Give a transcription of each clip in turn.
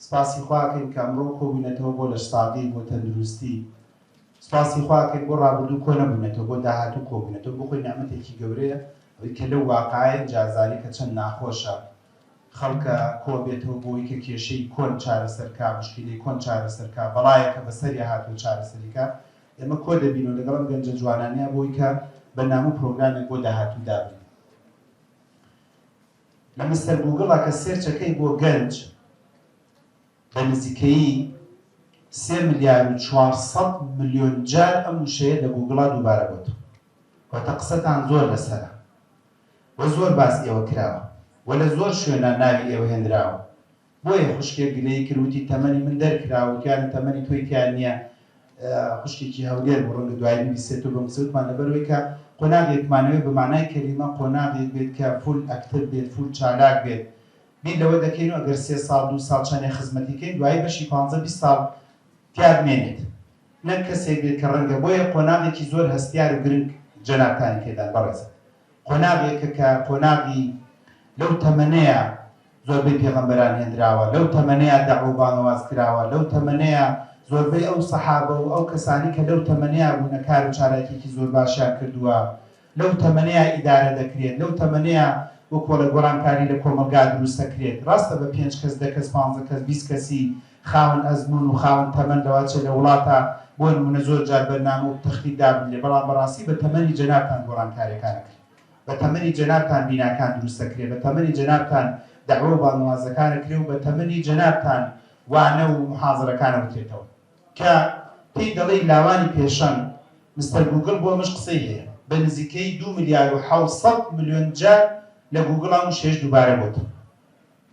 سپاسی خوا ئەکەین کە ئەمڕۆ کۆبووینەتەوە بۆ لەشساغی، بۆ تەندروستی. سپاسی خوا ئەکەین بۆ ڕابردوو کۆ نەبووینەتەوە، بۆ داهاتوو کۆبووینەتەوە. بۆ خۆی نیعمەتێکی گەورەیە ئەوەی کە لەو واقعەیە ئینجا ئەزانی کە چەند ناخۆشە خەڵکە کۆ بێتەوە بۆ ئەوەی کە کێشەی کۆن چارەسەر کا، موشکیلەی کۆن چارەسەر کا، بەڵایەک کە بەسەریا هاتووە چارەسەری کا. ئێمە کۆ دەبینەوە لەگەڵ ئەم گەنجە جوانانەیا بۆ ئەوەی کە بەرنامە و پرۆگرامێک بۆ داهاتوو دابنێین. لە مستەر گووگڵا کە search ەکەی بۆ گەنج بە نزیکەیی سێ ملیار و 400 ملیۆن جار ئەم وشەیە لە گووگڵا دووبارە بۆتەوە. واتە قسەتان زۆر لەسەرە و زۆر باس ئێوە کراوە و لە زۆر شوێنا ناوی ئێوە هێنراوە. بۆیە خوشکێک گلەیی کرد وتی تەمەنی من دەرکرا وتیان تەمەنی تۆی تیا نیە خوشکێکی هەولێر بوو ڕەنگە دوایی ببیسێتەوە بەم قسەی وتمان لەبەرئەوەی کە قۆناغێکمانەوێ بە مانای کەلیمە قۆناغێک بێت کە full active بێت full چالاک بێت بیر لەوە دەکەین و ئەگەر سێ ساڵ دوو ساڵ چەنێ خزمەتی کەین دوایی بەشی پانزە 20 ساڵ تیا بمێنێت نەک کەسێک بێت کە ڕەنگە بۆیە قۆناغێکی زۆر هەستیار و گرنگ جەنابتانی تێدان بەڕێزم قۆناغێکە کە قۆناغی لەو تەمەنەیە زۆربەی پێغەمبەران هێنراوە، لەو تەمەنەیا دەعوە و بانگەواز کراوە، لەو تەمەنەیا زۆربەی ئەو سەحابە و ئەو کەسانی کە لەو تەمەنەیا بوونە کار و چالاکیەکی زۆر باشیان کردووە، لەو تەمەنەیا ئیدارە دەکرێت، لەو تەمەنەیا وەکۆڵێ گۆڕانکاری لە کۆمەڵگا دروست دەکرێت. ڕاستە بە پێنج کەس، دە کەس، پانزە کەس، 20 کەسی خاوەن ئەزموون و خاوەن تەمەن لەواچێ لە وڵاتا بۆ نموونە زۆر جار بەرنامە و تەختیت دابنرێ، بەڵام بەڕاستی بە تەمەنی جەنابتان گۆڕانکاریەکان ئەکرێ. بە تەمەنی جەنابتان بیناکان دروست ئەکرێ، بە تەمەنی جەنابتان دەعوە و بانگەوازەکان ئەکرێ و بە تەمەنی جەنابتان وانە و موحازەرەکان ئەوترێتەوە. کە پێی دەڵێی لاوانی پێشەنگ، مستەر گووگڵ بۆ ئەمەش قسەی هەیە. بە نزیکەیی دوو ملیار و 700 ملیۆن جار لە گووگڵ ئەم وشەیەش دووبارە بۆتەوە.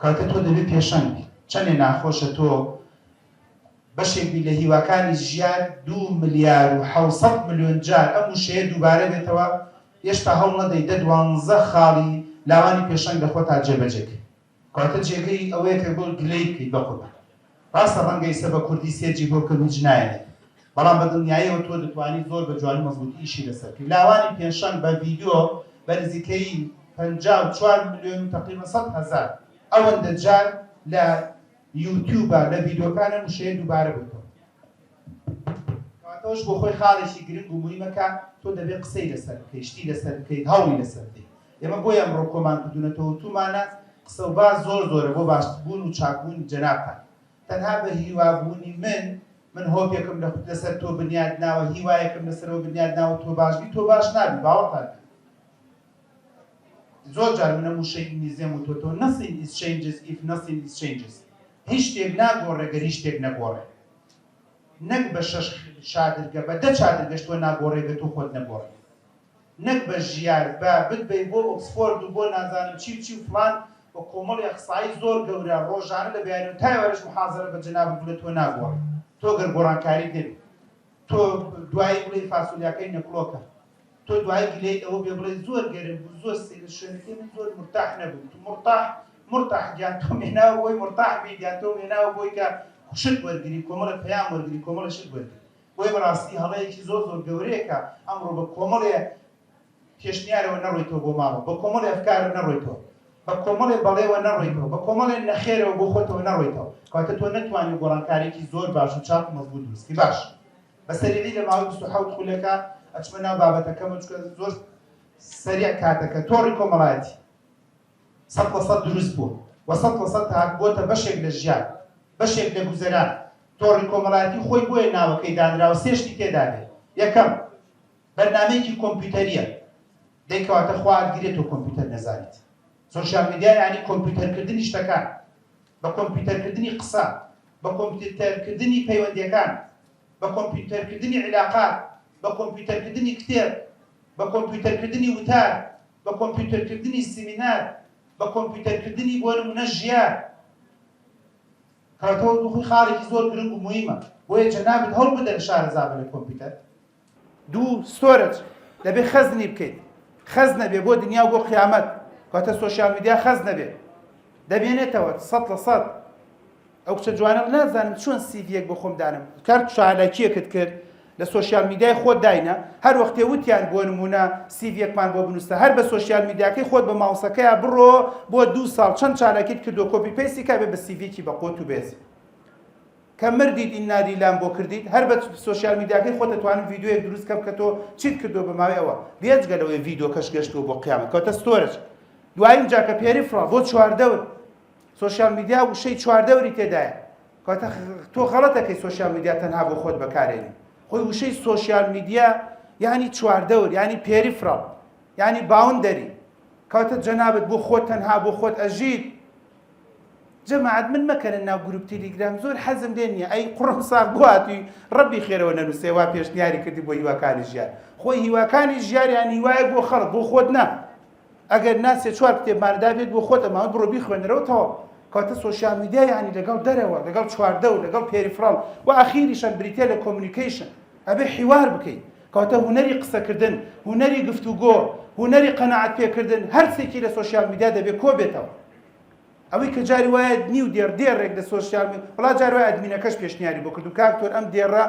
کەواتە تۆ دەبێ پێشەنگ بی. چەنێ ناخۆشە تۆ بەشێک بی لە هیواکانی ژیار دوو ملیار و 700 ملیۆن جار ئەم وشەیە دووبارە بێتەوە، هێشتا هەوڵ نەدەی دە دوانزە خاڵی لاوانی پێشەنگ لە خۆتا جێبەجێ کەی. کەواتە جێگەی ئەوەیە کە بۆ گلەیی بکەیت بەقوربان. ڕاستە ڕەنگە ئیستا بە کوردی search ی بۆ بکەم هیچ نایەنێت، بەڵام بە دڵنیاییەوە تۆ دەتوانی زۆر بە جوانی مەزبووتی ئیشی لەسەر بکەی. لاوانی پێشەنگ بە ڤیدیۆ بە نزیکەیی 54 ملیۆن و تەقریبەن 100,000 ئەوەندە جار لە یوتیوبە لە ڤیدیۆکان ئەم وشەیە دووبارە بۆتەوە. کەواتە ئەوەش بۆ خۆی خاڵێکی گرنگ و موهیمە کە تۆ دەبێ قسەی لەسەر بکەی، شتی لەسەر بکەیت، هەوڵی لەسەر بدەیت. ئێمە بۆیە ئەمڕۆ کۆمان کردوونەتەوە و توومانە قسە و باس زۆر زۆرە بۆ باشتربوون و چاکبوونی جەنابتان. تەنها بە هیوابوونی من، من hope ێکم لە لەسەر تۆ بنیاد ناوە، هیوایەکم لەسەرەوە بنیاد ناوە تۆ باش بی، تۆ باش نابی، باوەڕتان پێ. زۆر جار من ئەم وشەی ئینگلیزیەم وتۆتەوە، Nothing is changes if nothing is changes. هیچ شتێک ناگۆڕێ گەر هیچ شتێک نەگۆڕێ. نەک بە شەش چادرگە، بە دە چادرگەش تۆ ناگۆڕێ گەر تۆ خۆت نەگۆڕی. نەک بە ژیار بە بتبەی بۆ ئۆکسفۆرد و بۆ نازانم چی و چی و فڵان و کۆمەڵی ئەخسایی زۆر گەورە ڕۆژانە لە بەیانیەوە تا ئێوارەش موحازەرە بە جەنابت بڵێ تۆ ناگۆڕی تۆ گەر گۆڕانکاریت نەبی تۆ دوایی بڵێی فاسۆلیاکەی نەکڵۆکە تۆ دوایی گلەیت ئەوە بێ بڵێ زۆر گەرم بوو زۆر سەیرە شوێنەکەی من زۆر مورتاح نەبووم تو مورتاح مورتاح گیان تۆم هێناوە بۆی مورتاح بیت یان تۆم هێناوە بۆی کە شت وەرگری کۆمەڵێ پەیام وەرگری کۆمەڵێ شت وەرگری بۆیە بەڕاستی هەڵەیەکی زۆر زۆر گەورەیە کە ئەمڕۆ بە کۆمەڵێ پێشنیارەوە نەڕۆیتەوە بۆ ماڵەوە، بە کۆمەڵێ ئەفکارەوە نەڕۆیتەوە، بە کۆمەڵێ بەڵێوە نەڕۆیتەوە، بە کۆمەڵێ نەخێرەوە بۆ خۆتەوە نەڕۆیتەوە، کەواتە تۆ نەتوانی گۆڕانکارییەکی زۆر باش و چاک و مەزبووت دروست کەی. باش بە سەریعی لە ماوەی 27 خولەکا ئەچمە ناو بابەتەکەمەوە چونکە زۆر سەریع کاتەکە تۆڕی کۆمەڵایەتی 100% دروست بووە و 100% تاک بۆتە بەشێک لە ژیان، بەشێک لە گوزەران. تۆڕی کۆمەڵایەتی خۆی بۆیە ناوەکەی دانراوە سێ شتی تێدا بێ، یەکەم، بەرنامەیەکی کۆمپیوتەرییە، دەی کەواتە خوا ئەتگرێ تۆ کۆمپیوتەر نەزانیت. سۆشیال میدیا یانی کۆمپیوتەرکردنی شتەکان، بە کۆمپیوتەرکردنی قسە، بە کۆمپیوتەرکردنی پەیوەندییەکان، بە کۆمپیوتەرکردنی عیلاقات، بە کۆمپیوتەرکردنی کتێب، بە کۆمپیوتەرکردنی وتار، بە کۆمپیوتەرکردنی سیمینار، بە کۆمپیوتەرکردنی بۆ نموونە ژیار. کەواتە وەکو خۆی خاڵێکی زۆر گرنگ و موهیمە، بۆیە جەنابت هەوڵ بدە شارەزا بە لە کۆمپیوتەر. دوو، storage، دەبێ خەزنی بکەیت، خەزنە بێ بۆ دنیا و بۆ قیامەت، کەواتە سۆشیال میدیا خەزنە بێ دەمێنێتەوە 100%. ئەو کچە جوانە نازانم چۆن CV یەک بۆ خۆم دانم کار چالاکیەکت کرد لە سۆشیال میدیای خۆت داینە هەر وەختێ وتیان بۆ نمونە CV یەکمان بۆ بنووسە هەر بە سۆشیال میدیاکەی خۆت بە ماوسەکەیا بڕۆ بۆ دوو ساڵ چەند چالاکیت کردو copy paste ی کا بێ بە CV یەکی بە قوت و بێز. کە مردیت ئینا لیلام بۆ کردیت هەر بە سۆشیال میدیاکەی خۆت ئەتوانم ڤیدیۆیەک دروست کەم کە تۆ چیت کردووە بە ماوەی ئەوە بێجگە لەوەی ڤیدیۆکەش گەشتووە بۆ قیامەت کەوتە storage دوایین جا کە peripheral بۆ چواردەور سۆشیال میدیا وشەی چواردەوری تێدایە کەواتە تۆ غەڵەتەکەی سۆشیال میدیا تەنها بۆ خۆت بەکارێنی خۆی وشەی سۆشیال میدیا یعنی چواردەور یعنی peripheral یعنی boundary کەواتە جەنابت بۆ خۆت تەنها بۆ خۆت ئەژیت جەماعەت من مەکەنە ناو گروپ تیلیگرام زۆر حەزم لێ نییە ئەی قوڕم ساغ بۆ هاتووی ڕەبی خێرەوە نەنووسێ وا پێشنیاری کردی بۆ هیواکانی ژیار خۆی هیواکانی ژیار یان هیوایەک بۆ خەڵک بۆ خۆت نا ئەگەر نا سێ چوار کتێبماندا بێت بۆ خۆت ئەماوە بڕۆ بیخوێنەرەوە تەواو کەواتە سۆشیال میدیا یانی لەگەڵ دەرەوە لەگەڵ چواردەور لەگەڵ peripheral و ئەخیریشەن بریتە لە communication ئەبێ حیوار بکەیت کەواتە هونەری قسەکردن هونەری گفتوگۆ هونەری قەناعەت پێکردن هەرسێکی لە سۆشیال میدیا دەبێت کۆ بێتەوە ئەوەی کە جاری وایە نیو دێڕ دێڕێک لە سۆشیال می وڵا جاری وایە admin ەکەش پێشنیاری بۆ کردم کاک تۆر ئەم دێڕە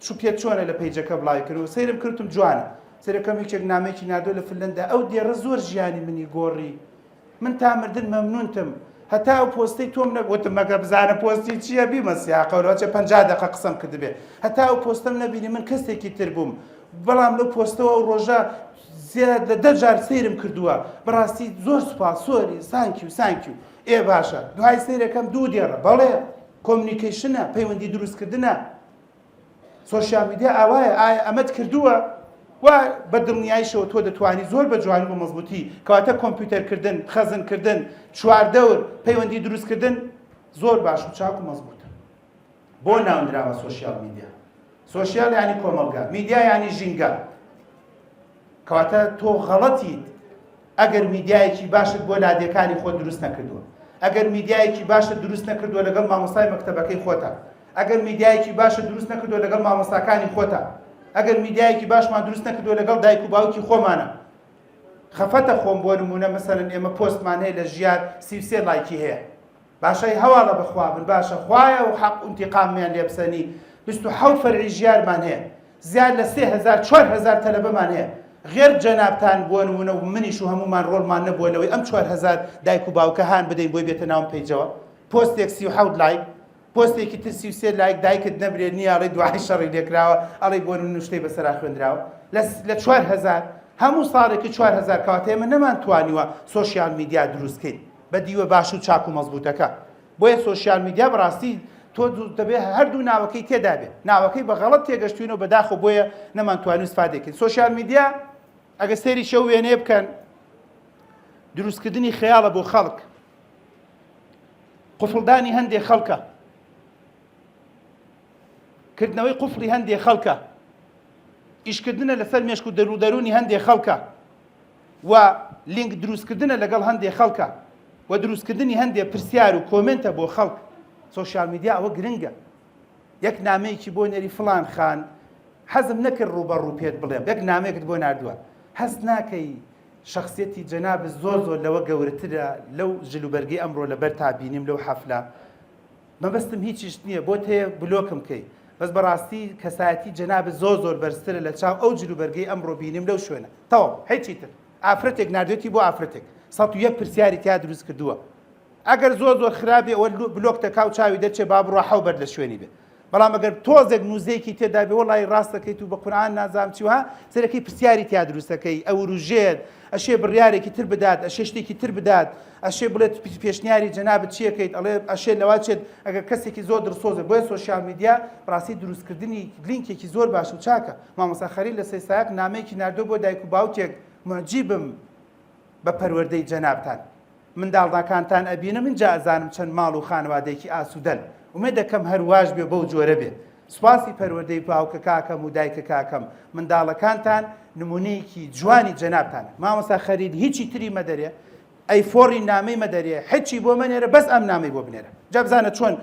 چو پێت چۆنە لە page ەکە بڵاوی کردەوە سەیرم کردم جوانە سەیرەکەم یەکێک نامەیەکی ناردووە لە فنلەندا ئەو دێڕە زۆر ژیانی منی گۆڕی من تا مردن مەمنونتم هەتا ئەو پۆستەی تۆم نەگوتم مەگە بزانە پۆستی چییە بیمە سیاقەوە لەوەچێ 50 دەقە قسەم کردبێ هەتا ئەو پۆستەم نەبینی من کەسێکی تر بووم بەڵام لەو پۆستەوە ئەو ڕۆژە زیاد لە دە جار سەیرم کردووە بەڕاستی زۆر سوپاس sorry thank you thank you ئێ باشە دوای سەیرەکەم دوو دێڕە بەڵێ communication ە پەیوەندی دروستکردنە سۆشیال میدیا ئاوایە ئایا ئەمەت کردووە و بە دڵنیایشەوە تۆ دەتوانی زۆر بە جوانی و مەزبوتی کەواتە کۆمپیوتەرکردن خەزنکردن چواردەور پەیوەندی دروستکردن زۆر باش و چاک و مەزبوتە بۆ ناونراوە سۆشیال میدیا؟ سۆشیال یانی کۆمەڵگا، میدیا یانی ژینگە. کەواتە تۆ غەڵەتیت ئەگەر میدیایەکی باشت بۆ لادێکانی خۆت دروست نەکردووە، ئەگەر میدیایەکی باشت دروست نەکردووە لەگەڵ مامۆستای مەکتەبەکەی خۆتە، ئەگەر میدیایەکی باشت دروست نەکردووە لەگەڵ مامۆستاکانی خۆتە، ئەگەر میدیایەکی باشمان دروست نەکردووە لەگەڵ دایک و باوکی خۆمانە. خەفەتە خۆم بۆ نمونە مەسەلەن ئێمە پۆستمان هەیە لە ژیار 33 لایکی هەیە. باشە ئەی هەواڵە بەخوا بن باشە خوایە و حەق ئینتیقاممیان لێ بسەنی 27 فەرعی ژیارمان هەیە زیاد لە 3000 4000 تەلەبەمان هەیە غێر جەنابتان بۆ نمونە و منیش و هەمومان ڕۆڵمان نەبووە لەوەی ئەم 4000 دایک و باوکە هان بدەین بۆی بێتە ناوم page ەوە پۆستێک 37 لایک پۆستێکی تر 33 لایک دایکت نەبرێت نییە ئەڵێ دوای شەڕی لێکراوە ئەڵێ بۆ نوشتەی بەسەرا خوێندراوە لە 4000 هەموو ساڵێکی 4000 کەواتە ئێمە نەمانتوانیوە سۆشیال میدیا دروستکەین بە دیوە باش و چاک و مەزبوتەکە بۆیە سۆشیال میدیا بەڕاستی تۆ دەبێ هەردوو ناوەکەی تێدا بێ ناوەکەی بە غەڵەت تێگەشتوینەوە بەداخۆ بۆیە نەمانتوانی استفادەی کەین سۆشیال میدیا ئەگە سەیری شەو وێنەیە بکەن دروستکردنی خەیاڵە بۆ خەڵک قفڵدانی هەندێک خەڵکە کردنەوەی قفڵی هەندێک خەڵکە ئیشکردنە لەسەر مێشک و دەرو دەرونی هەندێک خەڵکە و لینک دروستکردنە لەگەڵ هەندێ خەڵکە و دروستکردنی هەندێ پرسیار و کۆمێنتە بۆ خەڵک سۆشیال میدیا ئەوە گرنگە یەک نامەیەکی بۆ نێری فڵان خان حەزم نەکرد ڕووبەڕوو پێت بڵێم یەک نامەیەکت بۆ ناردووە هەست ناکەی شخصیەتی جەنابت زۆر زۆر لەوە گەورەترە لەو جلوبەرگەی ئەمڕۆ لەبەر تا بینیم لەو حەفلە مەبەستم هیچیش نییە بۆت هەیە بلۆکم کەی بەس بەڕاستی کەسایەتی جەنابت زۆر زۆر بەرزترە لە چاو ئەو جلوبەرگەی ئەمڕۆ بینیم لەو شوێنە تەواو هیچی تر ئافرەتێک ناردوێتی بۆ ئافرەتێک 101 پرسیاری تیا دروست کردووە ئەگەر زۆر زۆر خراپێ ئەوە بلۆک دەکا و چاوی دەرچێ با بڕوا حەو بەر لە شوێنی بێ بەڵام ئەگەر تۆزێک نوزەیەکی تێدا بێ وەڵی ڕاست دەکەیت و بە قورئان نازانم چی وها سەرەکەی پرسیاری تیا دروستەکەی ئەوروژێت ئەشێ بڕیارێکی تر بدات ئەشێ شتێکی تر بدات ئەشێ بڵێت پێشنیاری جەنابت چیەکەیت ئەڵێ ئەشێ لەوا چێت ئەگەر کەسێکی زۆر دڵسۆزە بۆیە سۆشیال میدیا ڕاستی دروستکردنی لینکێکی زۆر باش و چاکە مامۆستا خەلیل لە سەیسایەک نامەیەکی ناردووە بۆ دایک و باوکێک معجیبم بە پەروەردەی جەنابتان منداڵداکانتان ئەبینم ئینجا ئەزانم چەند ماڵ و خانەوادەیەکی ئاسوودەن ئومێد دەکەم هەر واش بێ بەو جۆرە بێ سوپاسی پەروەردەی باوکە کاکەم و دایکە کاکەم منداڵەکانتان نمونەیەکی جوانی جەنابتانە مامۆستا خەلیل هیچی تری مەدەرێ ئەی فۆڕی نامەی مەدەرێ حچی بۆ مەنێرە بەس ئەم نامەی بۆ بنێرە جا بزانە چۆن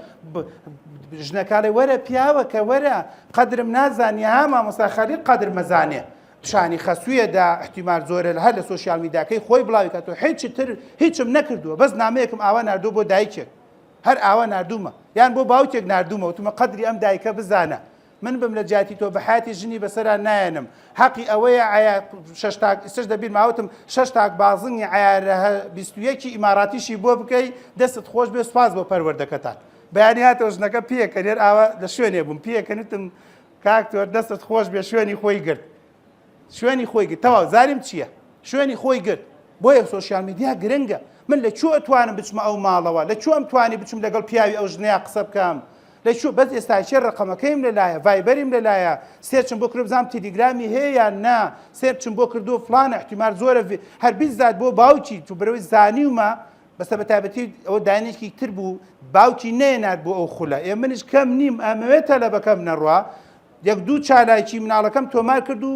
ژنەکە ئەڵێ وەرە پیاوە کە وەرە قەدرم نازانی ها مامۆستا خەلیل قەدر مەزانێ پیشانی خەسوویە دا احتیمال زۆرە هەر لە سۆشیال میداکەی خۆی بڵاوی کاتەوە هیچ تر هیچم نەکردووە بەس نامەیەکم ئاوا ناردووە بۆ دایکێک هەر ئاوا ناردوومە یان بۆ باوکێک ناردوومە وتومە قەدری ئەم دایکە بزانە من بم لە جیاتی تۆ بە حیاتی ژنی بەسەرا نایەنم حەقی ئەوەیە عیا شەش تاک ئیستش دەبیر ماوتم شەش تاک بازنگی عیارە 21 ئیماراتیشی بۆ بکەی دەستت خۆش بێ سوپاس بۆ پەروەردەکەتان. بەیانی هاتەوە ژنەکە پێکەنێر ئاوا لە شوێنێ بووم پێکەنیتم کاک تۆر دەستت خۆش بێ شوێنی خۆی گرت شوێنی خۆی گرت تەواو زاریم چییە شوێنی خۆی گرت بۆیە social media گرنگە من لە کوێ ئەتوانم بچمە ئەو ماڵەوە لە کوێ ئەم توانی بچم لەگەڵ پیاوی ئەو ژنەیە قسە بکەم لە کوێ بەس ئێستا کێ ڕقەمەکەیم لەلایە Viber یم لەلایە search م بۆ کردو بزانم تیلیگرامی هەیە یان نا search م بۆ کردو فلان احتیمال زۆرە هەر بیزات بۆ باوکی تو برەوەی زانیومە بەسە بە تایبەتی ئەوە دانێکی تر بوو باوکی نەیەنات بۆ ئەو خولە ئێ منیش کەم نیم ئەمەوێت تەلەبەکەم نەڕوا یەک دوو چالاکی مناڵەکەم تۆمار کرد و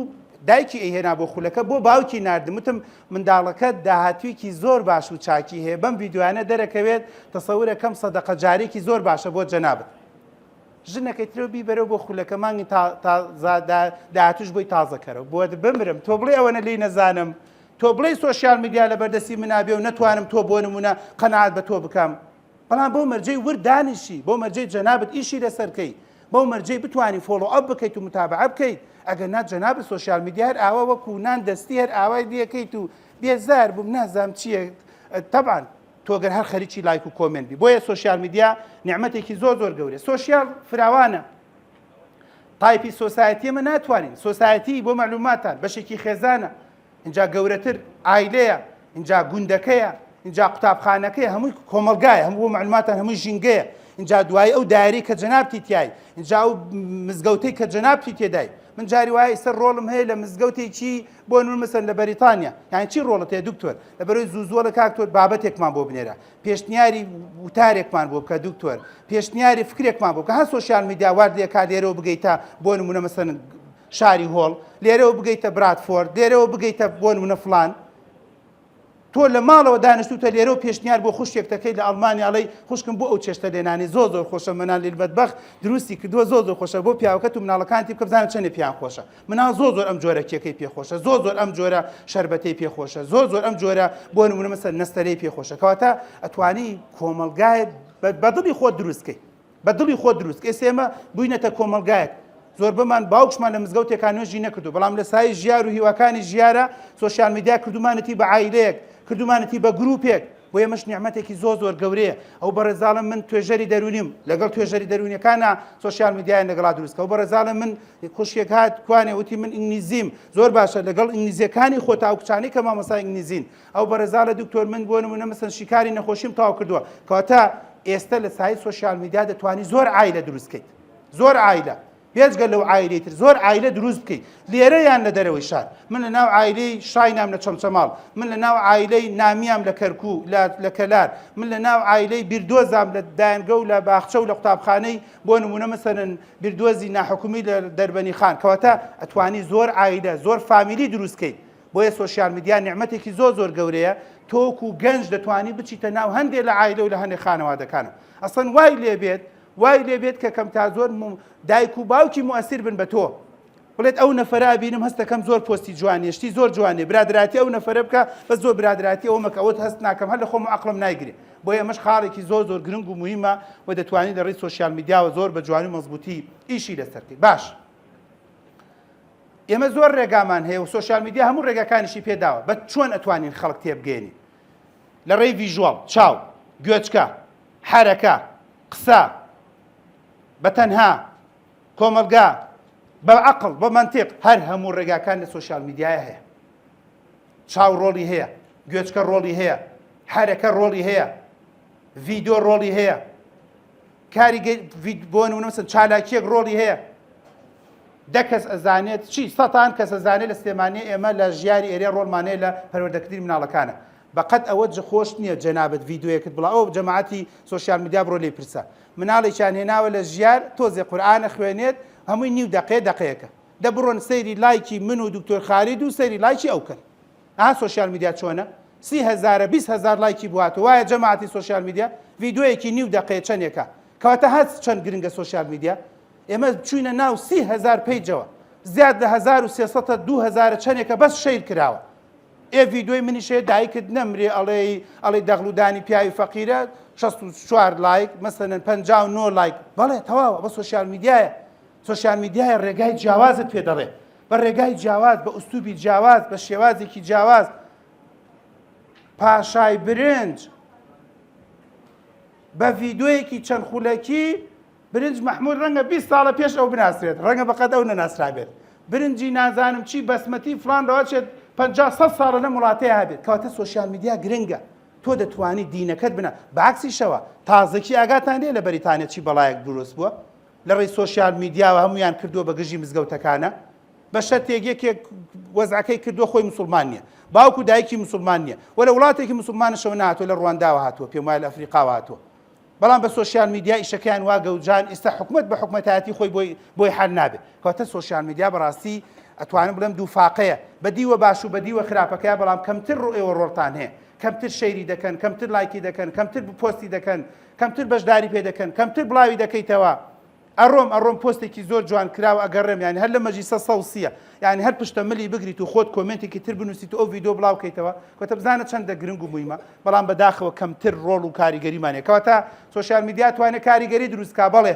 دایکی ئەیهێنا بۆ خولەکە بۆ باوکی ناردم وتم منداڵەکەت داهاتوویەکی زۆر باش و چاکی هەیە بەم ڤیدیۆیانە دەرەکەوێت تەسەورەکەم سەدەقە جارێکی زۆر باشە بۆ جەنابت ژنەکەی ترەوە بیبەرەوە بۆ خولەکە مانگی داهاتوش بۆی تازە کەرەوە بۆت بمرم تۆ بڵێ ئەوەنە لێی نەزانم تۆ بڵێ social media لە بەردەستی منابێ و نەتوانم تۆ بۆ نمونە قەناعەت بە تۆ بکەم بەڵام بەو مەرجەی ورد دانیشی، بەو مەرجەی جەنابت ئیشی لەسەر بکەی، بەو مەرجەی بتوانی follow up بکەیت و متابعە بکەیت، ئەگەر نا جەنابت social media هەر ئاوا وەکو نان دەستی هەر ئاوای لێکەیت و بێزار بووم نازانم چییە تەبعەن تۆ گەر هەر خەریکی لایک و comment بی بۆیە social media نیعمەتێکی زۆر زۆر گەورەیە social فراوانە type ی society ئێمە ناتوانین society بۆ معلوماتان بەشێکی خێزانە ئینجا گەورەتر عایلەیە، ئینجا گوندەکەیە، ئینجا قوتابخانەکەیە، هەمووی کۆمەڵگایە، هەموو بۆ مەعلوماتان هەمووی ژینگەیە، ئینجا دوایی ئەو دایرەی کە جەنابتی تیای، ئینجا ئەو مزگەوتەی کە جەنابتی تێدای. من جاری وایە ئیستا ڕۆڵم هەیە لە مزگەوتێکی بۆ نموونە مەسەلەن لە بەریتانیا، یانی چی ڕۆڵت هەیە دکتۆر؟ لەبەرئەوەی زوو زوو ئەڵێ کاک تۆر بابەتێکمان بۆ بنێرە، پێشنیاری وتارێکمان بۆ بکە دکتۆر، پێشنیاری فکرێکمان بۆ بکە، ها social media وات لێکا لێرەوە بگەیتە بۆ نموونە مەسەلەن شاری هۆڵ، لێرەوە بگەیتە برادفۆرد، لێرەوە بگەیتە بۆ نمونە فڵان. تۆ لە ماڵەوە دانیشتوتە لێرەوە پێشنیار بۆ خوشکێک دەکەیت لە ئەڵمانیا ئەڵێی خوشکم بۆ ئەو چێشتە لێنانی زۆر زۆر خۆشە منال للمطبخ دروستی کردووە زۆر زۆر خۆشە بۆ پیاوەکەت و مناڵەکانتی بکە بزانە چەندێ پێیان خۆشە مناڵ زۆر زۆر ئەم جۆرە کێکەی پێ خۆشە زۆر زۆر ئەم جۆرە شەربەتەی پێ خۆشە زۆر زۆر ئەم جۆرە بۆ نمونە مەسەل نەستەرەی پێ خۆشە کەواتە ئەتوانی کۆمەڵگای بە دڵی خۆت دروست کەی بە دڵی خۆت دروست کە ئێستا ئێمە بووینەتە کۆمەڵگایەک زۆربەمان باوکشمان لە مزگەوتێکا نوێژی نەکردو بەڵام لە سایەی ژیار و هیواکانی ژیارە social media کردومانەتی بە عایلەیەک کردومانەتی بە گروپێک بۆ ئێمەش نیعمەتێکی زۆر زۆر گەورەیە ئەو بەڕێزاڵە من توێژەری دەرونیم لەگەڵ توێژەری دەرونیەکانە social media یان لەگەڵا دروست کە ئەو بەڕێزاڵە من خوشکێک هات کوانێ وتی من ئینگلیزیم زۆر باشە لەگەڵ ئینگلیزیەکانی خۆتا ئەو کچانەی کە مامۆستا ئینگلیزین ئەو بەڕێزاڵە دکتۆر من بۆ نمونە مەسەن شیکاری نەخۆشیم تەواو کردووە کەواتە ئێستا لە سایەی social media دەتوانی زۆر عایلە دروست بکەیت زۆر عایلە بێجگە لەو عایلەی تر زۆر عایلە دروست بکەیت لێرە یان لە دەرەوەی شار من لە ناو عایلەی شاینام لە چەمچەماڵ من لە ناو عایلەی نامیام لە کەرکوو لە کەلار من لە ناو عایلەی بیردۆزام لە دایەنگە و لە باخچە و لە قوتابخانەی بۆ نمونە مەسەلەن بیردۆزی ناحکومی لە دەربەنی خان کەواتە ئەتوانی زۆر عایلە زۆر فامیلی دروست بکەیت بۆیە social media نیعمەتێکی زۆر زۆر گەورەیە تۆ وەکو گەنج دەتوانی بچیتە ناو هەندێ لە عایلە و لە هەندێ خانەوادەکانەوە ئەسڵەن وای لێ بێت وای لێ بێت کە کەم تا زۆر دایک و باوکی موئەسیر بن بە تۆ بڵێت ئەو نەفەرە بینم هەستەکەم زۆر پۆستی جوانیە شتی زۆر جوانێ برادراتی ئەو نەفەرە بکە بەس زۆر برادراتی ئەو مەکە ئەوت هەست ناکەم هەر لە خۆم عەقڵم نایگرێ بۆیە ئەمەش خاڵێکی زۆر زۆر گرنگ و مهمە و دەتوانین لە ڕێی social media وە زۆر بە جوانی و مەزبووتی ئیشی لەسەر بکەی باش ئێمە زۆر ڕێگامان هەیە و social media هەموو ڕێگاکانیشی پێداوە بە چۆن ئەتوانین خەڵک تێبگەێنین لە ڕێی visual چاو گوێچکە حرەکە قسە بە تەنها کۆمەلگا بە عقل بە منطق هەر هەموو ڕێگاکان لە social media یە هەیە چاو ڕۆڵی هەیە گوێچکە ڕۆڵی هەیە حرەکە ڕۆڵی هەیە ڤیدۆ ڕۆڵی هەیە کاریگەری بۆ نمونە مەسەن چالاکیەک ڕۆڵی هەیە دە کەس ئەزانێت چی سەتان کەس ئەزانێت لە سلێمانی ئێمە لە ژیاری ئێرێ ڕۆڵمان هەیە لە پەروەردەکردنی مناڵەکانە بەقەت ئەوە خۆش نییە جەنابت ڤیدیۆیەکت بڵا ئەو جەماعەتی social media بڕۆ لێی پرسە مناڵێکیان هێناوە لە ژیار تۆزێ قورئانە خوێنێت هەمووی نیو دەقەیە دەقەیەکە دە بڕۆن سەیری لایکی من و دکتۆر خالید و سەیری لایکی ئەو کەن ئەها social media چۆنە سی هەزارە 20 هەزار لایکی بواتەوە وایە جەماعەتی social media ڤیدیۆیەکی نیو دەقەیە چەندێکە کەواتە هەست چەند گرنگە social media ئێمە چوینە ناو 30 هەزار page ەوە زیاد لە 1300 2000 چەندێکە بەس share کراوە ئێ ڤیدیۆی منیش هەیە دایکت نەمرێ ئەڵێی ئەڵێی دەغڵودانی پیاوی فەقیرە 64 لایک مەسەلەن 59 لایک بەڵێ تەواوە بە social media یە social media یە ڕێگای جیاوازت پێ دەڵێ بە ڕێگای جیاواز بە ئوسلوبی جیاواز بە شێوازێکی جیاواز پاشای برنج. بە ڤیدۆیەکی چەند خولەکی برنج مەحمود ڕەنگە 20 ساڵە پێش ئەو بناسرێت ڕەنگە بەقەد ئەو نەناسرابێت برنجی نازانم چی بەسمەتی فلان ڕاچێت 50 سەد ساڵە لەم وڵاتەیە هەبێت کەواتە سۆشیال میدیا گرنگە تۆ دەتوانی دینەکەت بنا بەعکسیشەوە تازەکی ئاگاتان لێ لە بەریتانیا چی بەڵایەک دروست بووە لە ڕێی سۆشیال میدیاوە هەمویان کردووە بە گژی مزگەوتەکانە بە شەرتێک یەکێک وەزعەکەی کردووە خۆی مسلمان نییە باوک و دایکی مسلمان نییە و لە وڵاتێکی مسلمانشەوە نهاتوە لە ڕوانداوە هاتووە پێم وایە لە ئەفریقاوە هاتووە بەڵام بە سۆشیال میدیا ئیشەکەیان وا گەوجان ئیستا حکومت بە حکومەتایەتی خۆی بۆی بۆی حل نابێ کەواتە سۆشیال میدیا بەڕاستی ئەتوانم بڵێم دوو فاقەیە بە دیوە باش و بە دیوە خراپەکەیە بەڵام کەمتر ڕۆ ئێوە ڕۆڵتان هەیە کەمتر share ی دەکەن کەمتر لایکی دەکەن کەمتر پۆستی دەکەن کەمتر بەشداری پێ دەکەن کەمتر بڵاوی دەکەیتەوە ئەڕۆم ئەڕۆم پۆستێکی زۆر جوان کراوە ئەگەڕێم یانی هەر لە مەجلیسە سەوسیە یانی هەر پشتە ملی بگریت و خۆت کۆمێنتێکی تر بنووسیت و ئەو ڤیدیۆ بڵاو کەیتەوە کەواتە بزانە چەندە گرنگ و مویمە بەڵام بەداخەوە کەمتر ڕۆڵ و کاریگەریمان هەیە کەواتە سۆشیال میدیا توانێت کاریگەری دروست کا بەڵێ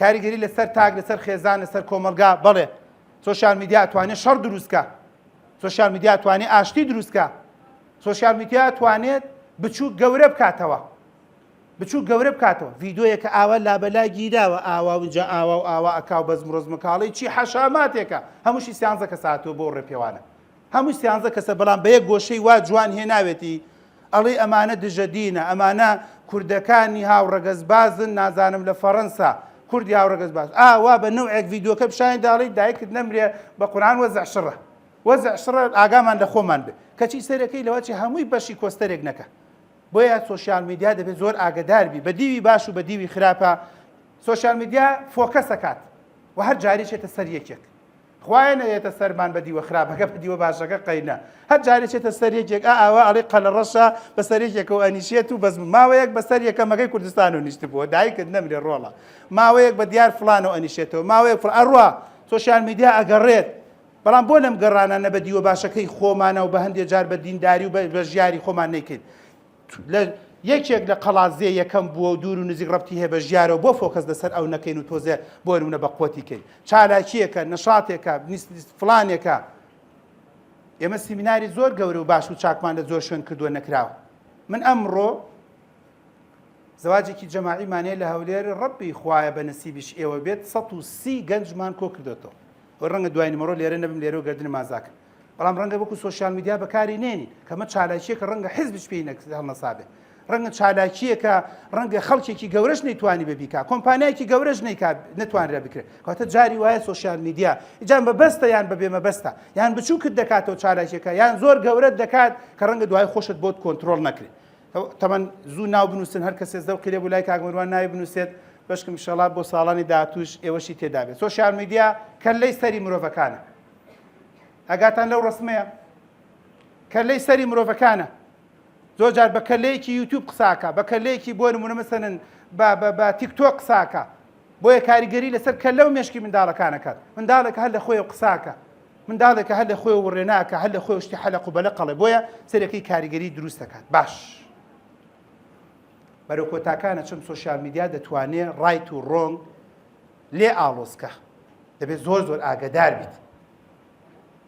کاریگەری لەسەر تاک لەسەر خێزان لەسەر کۆمەڵگا بەڵێ سۆشیال میدیا توانێت شەڕ دروست کا سۆشیال میدیا توانێت ئاشتی دروست کا سۆشیال میدیا توانێت بچووک گەورە بکاتەوە بچوک گەورە بکاتەوە ڤیدۆیەکە ئاوا لابەلا گیراوە ئاوا و جا ئاوا و ئاوا ئەکا و بەزم ڕۆزمکاڵی چی حەشاماتێکە هەمووشی سیانزە کەس هاتووە بۆ ڕێپێوانە هەموو سیانزە کەسە بەڵام بە یەک گۆشەی وا جوان هێناوێتی ئەڵێ ئەمانە دژە دینە ئەمانە کوردەکانی هاوڕەگەزبازن نازانم لە فەڕەنسا کوردی هاوڕەگەزباز ئاوا بە نەوعێک ڤیدۆکە پیشانی داڵی دایکت نەمرێ بە قورئان وەزع شڕە وەزع شڕە ئاگامان لە خۆمان بێ کەچی سەرەکەی لەوە چی هەمووی بەشی کۆستەرێک نەکە بۆیە سۆشیال میدیا دەبێت زۆر ئاگەدار بی بە دیوی باش و بە دیوی خراپە سۆشیال میدیا focus ئەکات و هەر جارێ چێتە سەر یەکێک خوایە نەیەتە سەرمان بە دیوە خراپەکە بە دیوە باشەکە قەینە هەر جارێ چێتە سەر یەکێک ئا ئاوا ئەڵێ قەلەڕەشە بەسەر یەکێکەوە ئەنیشێت و بەس ماوەیەک بەسەر یەکەمەکەی کوردستان و نیشتبووە دایکت نەمرێ ڕۆڵە ماوەیەک بە دیار فلانەوە ئەنیشێتەوە ماوەیەک فڵ ئەڕوا سۆشیال میدیا ئەگەڕێت بەڵام بۆ لەم گەڕانانە بە دیوە باشەکەی خۆمانە و بە هەندێ جار بە دینداری و بە ژیاری خۆمان نەیکەین؟ لە یەکێک لە قەڵادزێ یەکەم بووە و دوور و نزیک ڕەبتی هەیە بە ژیارەوە بۆ focus لەسەر ئەو نەکەین و تۆزێ بۆ نمونە بە قوتی کەین؟ چالاکییەکە، نەشاتێکە، فڵانێکە. ئێمە سیمیناری زۆر گەورە و باش و چاکمان لە زۆر شوێن کردووە نەکراوە. من ئەمڕۆ زەواجێکی جەماعیمان هەیە لە هەولێر ڕەبی خوایە بە نسیبیش ئێوە بێت 130 گەنجمان کۆ کردێتەوە. وە ڕەنگە دوای نیمەڕۆ لێرە نەبم لێرەوە گەردنم ئازاکە بەڵام ڕەنگە وەکو سۆشیال میدیا بەکاری نێنین کەمە چالاکیەکە ڕەنگە حزبش پێی هەڵنەسابێ ڕەنگە چالاکیەکە ڕەنگە خەڵکێکی گەورەش نەیتوانی بە بیکا کۆمپانیایەکی گەورەش نیکا نتوانرا بکرێت کەواتە جاری وایە سۆشیال میدیا جان بەبەستە یان بەبێ مەبەستە یان بچووکت دەکاتەوە چالاکیەکە یان زۆر گەورەت دەکات کە ڕەنگە دوای خۆشت بۆت کۆنترۆڵ نەکرێت تەمەن زوو ناو بنووسن هەر کەسێ زەوقی لێ بوو لای کاک مەروان ناوی بنووسێت بەشکم ئیشەڵا بۆ ساڵانی داهاتووش ئێوەشی تێدا بێت سۆشیال میدیا کەللەی سەری مرۆڤەکانە ئەگاتان لەو ڕسمەیە کەللەی سەری مرۆڤەکانە زۆر جار بە کەلەیەکی یوتیوب قساکە بە کەلەیەکی بۆ نمونە مەسەلەن بە بە بە تیکتۆک قساکە بۆیە کاریگەری لەسەر کەلە و مێشکی منداڵەکانەکات منداڵێک هەر لە خۆی قساکە منداڵێکە هەر لە خۆیەوە وڕێناکە هەر لە خۆیەوە شتی حەلەق و بەلەق ئەڵێ بۆیە سەرەکەی کاریگەری دروست دەکات باش بەرەو کۆتاکانە چم سۆشیال میدیا دەتوانێ right و wrong لێ ئاڵۆزکە دەبێت زۆر زۆر ئاگدار بیت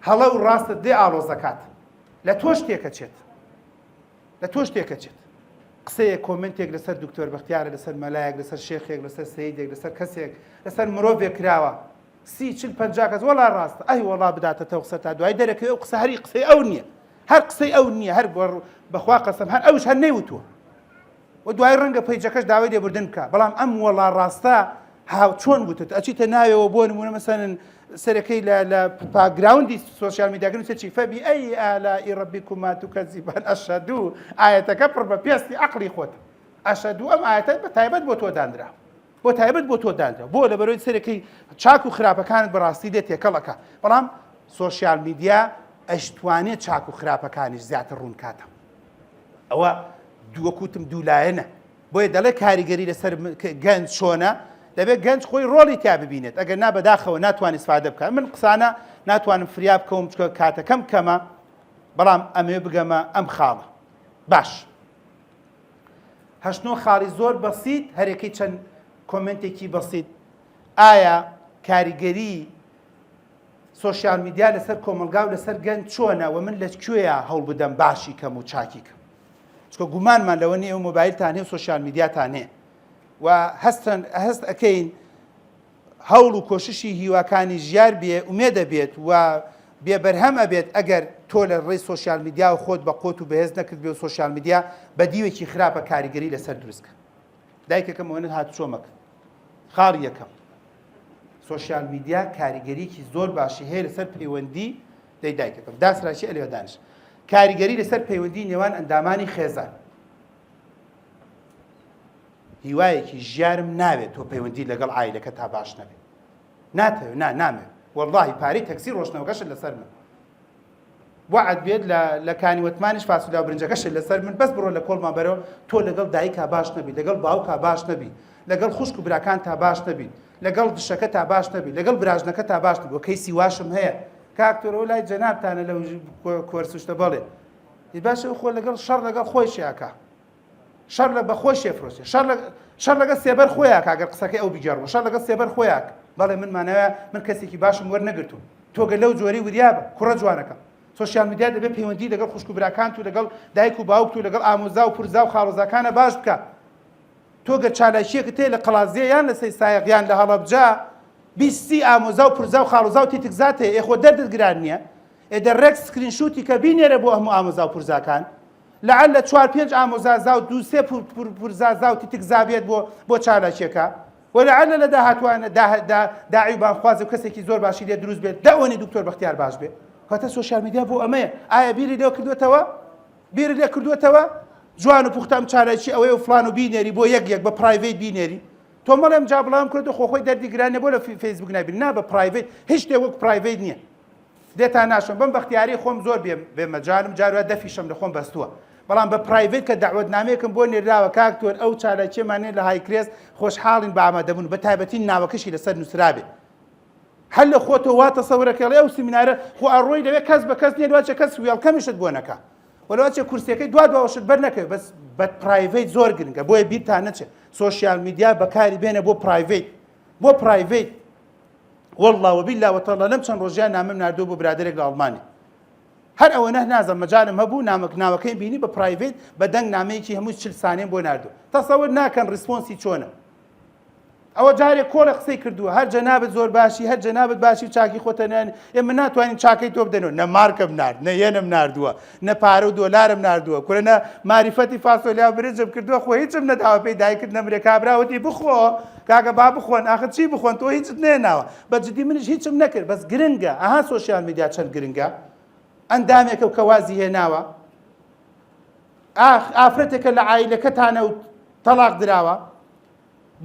هەڵە و ڕاستت لێ ئاڵۆز دەکات لە تۆش تێکەچێت لە تۆش تێکەچێت قسەیە کۆمنتێک لەسەر دکتۆر بەختیارە لەسەر مەلایەک لەسەر شێخێک لەسەر سیدێک لەسەر کەسێک لەسەر مرۆڤێک کراوە سی چل 50 کەس وەڵا ڕاستە ئەی وەڵا بداتە تەو قسە تا دوای دەرەکەوێ ئەو قسە هەری قسەی ئەو نییە هەر قسەی ئەو نییە هەر بەخوا قەسەم هەر ئەوش هەر نەیوتووە و دوای ڕەنگە پەیجەکەش داوای لێبوردن بکە بەڵام ئەم وەڵا ڕاستە هاو چۆن وتت ئەچیتە ناوێەوە بۆ نمونە مەسەن سەرەکەی لە لە background ی سۆشیال میدیاکە نووسێ چی فبأي آلاء ربكما تكذبان ئەشهەدو ئایەتەکە پڕ بە پێستی عەقڵی خۆت ئەشهەدو ئەم ئایەتە بە تایبەت بۆ تۆ دانرا بۆ تایبەت بۆ تۆ دانرا بۆ لەبەرەوەی سەرەکەی چاک و خراپەکانت بەڕاستی لێ تێکەڵەکە بەڵام سۆشیال میدیا ئەشتوانێت چاک و خراپەکانیش زیاتر ڕوون کاتە ئەوە دووەکوتم دوولایەنە بۆیە دەڵێ کاریگەری لەسەر گەنج چۆنە دەبێت گەنج خۆی ڕۆڵی تیا ببینێت ئەگەر نا بەداخەوە ناتوانێت سفادە بکات من قسانە ناتوانم فریا بکەوم چکە کاتەکەم کەمە بەڵام ئەمێ بگەمە ئەم خاڵە باش هەشت نۆ خاڵی زۆر بەسیت هەرێکەی چەند کۆمنتێکی بەسیت ئایا کاریگەری سۆشیال میدیا لەسەر کۆمەلگا و لەسەر گەنج چۆنە و من لە کوێیا هەوڵ بدەم باشی کەم و چاکی کەم؟ چونکە گومانمان لەوە نییە ئێوە مۆبایلتان هەیە و سۆشیال میدیاتان هەیە و هەستن هەست ئەکەین هەوڵ و کۆششی هیواکانی ژیار بێ ئومێدە بێت و بێ بەرهەم ئەبێت ئەگەر تۆ لە ڕێی سۆشیال میدیاوە خۆت بە قوت و بەهێز نەکردبێ و سۆشیال میدیا بە دیوێکی خراپە کاریگەری لەسەر دروست کە. دایکەکەم ئەوەنە هاتوچۆ مەکە. خاڵی یەکەم سۆشیال میدیا کاریگەریکی زۆر باشی هەیە لەسەر پەیوەندی دەی دایکەکەم داسراچی ئەلێ دانش کاریگەری لەسەر پەیوەندی نێوان ئەندامانی خێزان هیوایەکی ژیارم ناوێت تۆ پەیوەندی لەگەڵ عایلەکە تا باش نەبێت ناتەوێت نا نامێت واللهی پارەی تەکسی ڕۆشنەوەکەشت لەسەر من وەعد بێت لە لە کانی وەتمانیش فاسولا و برنجەکەشت لەسەر من بەس بڕۆ لە کۆڵمان بەرەوە تۆ لەگەڵ دایکا باش نەبی لەگەڵ باوکا باش نەبی لەگەڵ خوشک و براکان تا باش نەبی لەگەڵ دشەکە تا باش نەبی لەگەڵ براژنەکە تا باش نەبی کەیسی واشم هەیە کاکتۆرەوە لای جەنابتانە لەو کۆرسوشتە بەڵێ باشە خۆ لەگەڵ شەڕ لەگەڵ خۆیشیاکە شەڕ لە بە خۆی شێفرۆشێ شەڕ لە شەڕ لەگەڵ سێبەر خۆیان کاگەر قسەکەی ئەو بگێڕمەوە شەڕ لەگەڵ سێبەر خۆیان بەڵێ من مانەوە من کەسێکی باشم وەرنەگرتووم تۆگە لەو جۆری وریابە کوڕە جوانەکەم سۆشیال میدیا دەبێت پەیوەندی لەگەڵ خوشک و براکانت و لەگەڵ دایک و باوکت و لەگەڵ ئامۆزا و پورزا و خاڵۆزاکانە باش بکە تۆ گەر چالاکیەکت هەیە لە قەڵادزێ یان لە سەی سایەق یان لە هەڵەبجە 20 ئامۆزا و پورزا و خاڵۆزا و تیتکزات هەیە ئێ خۆ دەردت گران نییە ئێ دە ڕێک screenshot ی کە بینێرە بۆ هەموو ئامۆزا و پورزاکان لەعل چوار پێنج ئامۆزازا و دوو سێ پورزازا و تیتکزا بێت بۆ بۆ چالاکیەکە و لەعل لە داهاتوانە داعی و بانخواز و کەسێکی زۆر باشی لێ دروست بێت دەوەنی دکتۆر بەختیار باش بێت کاتە سۆشیال میدیا بۆ ئەمەیە ئایا بیری لێ کردوێتەوە بیری لێ کردوێتەوە جوان و پوختە ئەم چالاکی ئەوەیە و فلان و بینێری بۆ یەک یەک بە private بینێری تۆ مەڵێم جا بڵاوم کردو خۆخۆی دەردی گرانە بۆ لە فەیسبوک نابین نا بە private هیچ شتێک وەک private نییە لێتان ناشم بەم بەختیاری خۆم زۆر بێ بێ مەجالم جاروا دەفیشم لە خۆم بەستووە بەڵام بە private کە دەعوەتنامەیەکم بۆ نێراوە کاک تۆر ئەو چالاکیەمانێ لە هایکرێس خۆشحاڵین بە ئامادەبوون بە تایبەتی ناوەکەشی لەسەر نووسرابێ هەر لە خۆتەوە وا تەسەورەکەڵێ ئەو سیمینارە خۆ ئەڕۆی لەوێ کەس بە کەس نییە لەوەچە کەس welcome یشت بۆ نەکا وەلەوەچە کورسیەکەی دوا دواوەشت بەر نەکەوێت بەس بە private زۆر گرنگە بۆیە بیرتان نەچێت سۆشیال میدیا بەکاری بێنە بۆ private بۆ private والله وبالله وتالله لەم چەند ڕۆژیان نامەم ناردووە بۆ برادێک لە ئەڵمانیا هەر ئەوە نە نازم مەجالم هەبوو نامەک ناوەکەی بینی بە private بە دەنگ نامەیەکی هەموو 40 سانێم بۆ ناردوو تەسەور ناکەن response ی چۆنە ئەوە جارێک کۆڵە قسەی کردووە هەر جەنابت زۆر باشی هەر جەنابت باشی و چاکی خۆتەنیان ئێمە ناتوانین چاکەی تۆ بدەنەوە نە مارکم نارد نە یەنم ناردووە نە پارە و دۆلارم ناردووە کورە نە ماریفەتی فاسۆلیا و برنجم کردووە خۆ هیچم نەداوە پێی دایکت نەمرێ کابرا وتی بخۆ کاکە با بخۆن ئاخر چی بخۆن تۆ هیچت نێناوە بە جدی منیش هیچم نەکرد بەس گرنگە ئەها سۆشیال میدیا چەند گرنگە ئەندامێکە و کە وازی هێناوە ئاخ ئافرەتێکە لە عایلەکەتانە و تەڵاق دراوە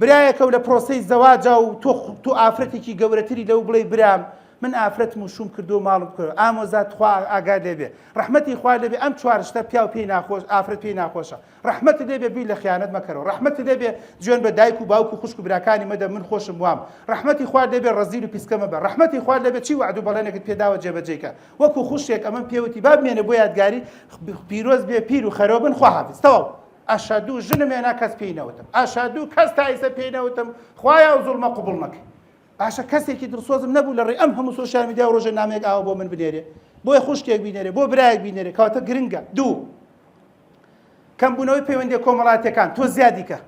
برایەکە و لە پرۆسەی زەواجا و تۆ تۆ ئافرەتێکی گەورەتری لەو بڵێی برام من ئافرەتم و شوم کردو ماڵم کردو ئامۆزا تخوا ئاگات لێ بێ ڕەحمەتی خوا لێ بێ ئەم چوار شتە پیاو پێی ناخۆش ئافرەت پێی ناخۆشە ڕەحمەتت لێ بێ بیر لە خیانەت مەکەرەوە ڕەحمەتت لێ بێ جوێن بە دایک و باوک و خوشک و براکانی مەدە من خۆشم وام ڕەحمەتی خوات لێ بێ ڕەزیل و پیسکە مەبە ڕەحمەتی خوات لێ بێ چی وەعد و بەڵێنێکت پێداوە جێبەجێی کە وەکو خوشکێک ئەمەم پێوتی با بمێنێ بۆ یادگاری پیرۆز بێ پیر و خەرۆ بن خواحافیز تەواو ئەشەدوو ژنم هێنا کەس پێی نەوتم ئەشەدوو کەس تا ئیسە پێی نەوتم خوایە ئەو زوڵمە قبوڵ نەکەی باشە کەسێکی دڵسۆزم نەبوو لە ڕێی ئەم هەموو سۆشیال میدیا و ڕۆژە نامەیەک ئاوا بۆ من بنێرێ بۆیە خوشکێک بینێرێ بۆ برایەک بینێرێ کەواتە گرنگە دوو کەمبوونەوەی پەیوەندیە کۆمەڵاتیەکان تۆ زیادی کە